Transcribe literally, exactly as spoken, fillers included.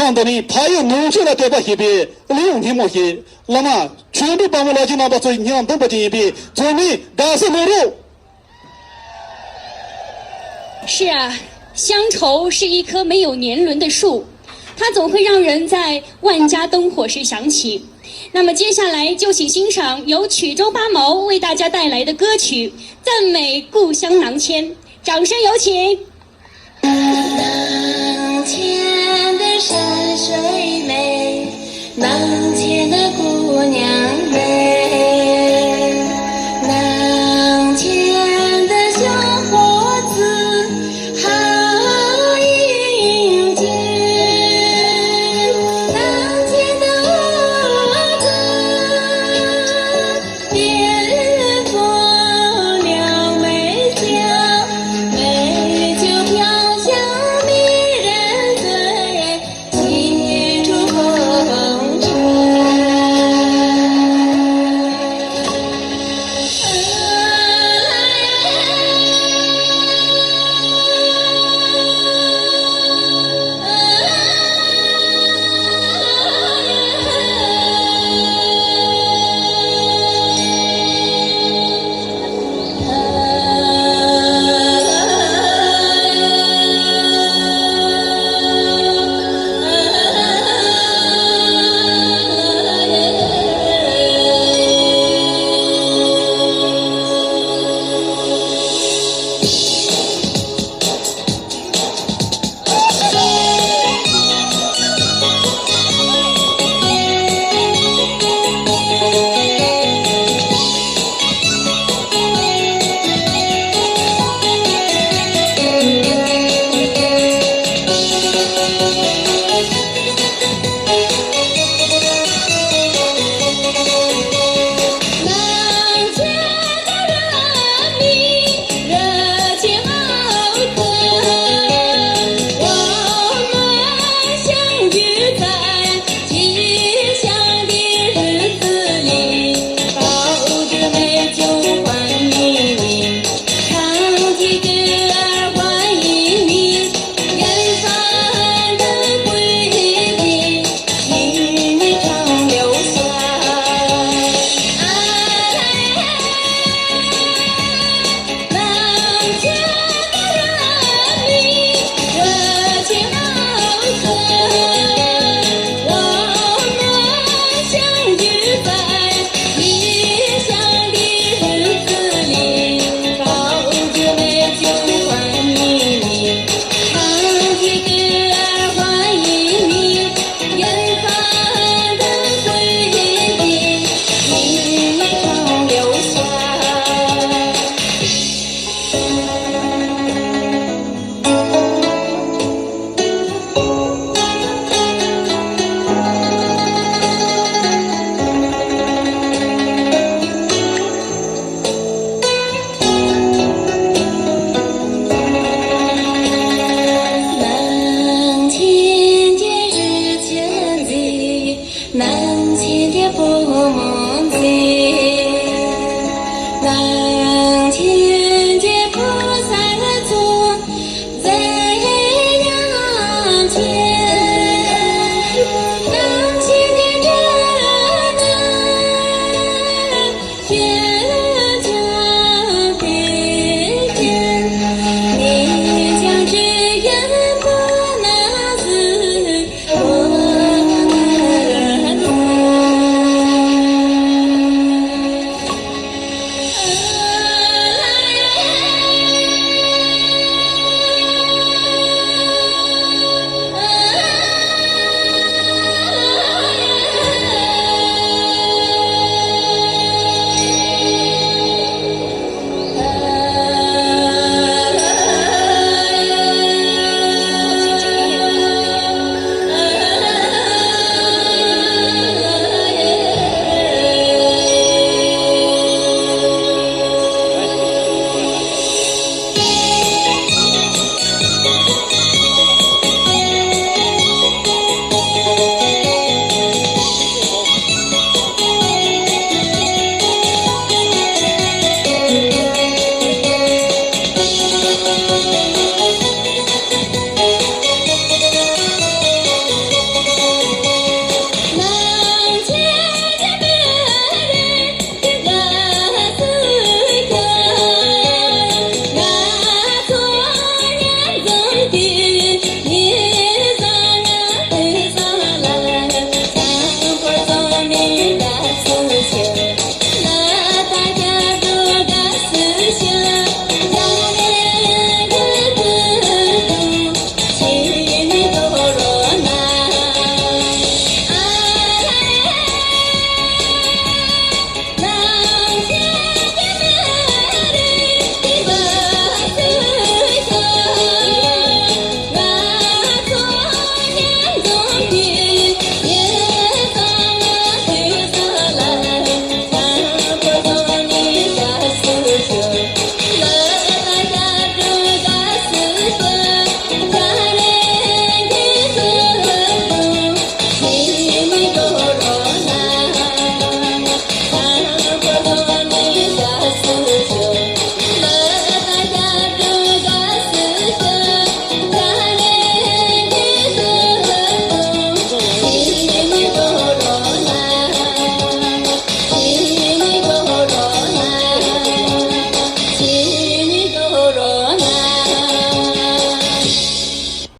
ནང་དུ་ནི་ཕ་ཡུལ་ནུབ་ཕྱོགས་ལ་བསྟོད་པ་ཞེས་པའི་གླུ་དབྱངས་སྙན་མོ་ཞིག་བླ་མ་ཆོས་འབྲེལ་དཔལ་མོ་ལྷ་རྗེ་རྣམ་པ་ཚོས་སྙན་འདོན་པ་ཅན་ཡིན་པས་ཚང་མས་དགའ་བསུ་གནང་རོགས། 是啊，乡愁是一棵没有年轮的树，它总会让人在万家灯火时想起。那么接下来就请欣赏由曲州八毛为大家带来的歌曲《赞美故乡囊谦》，掌声有请。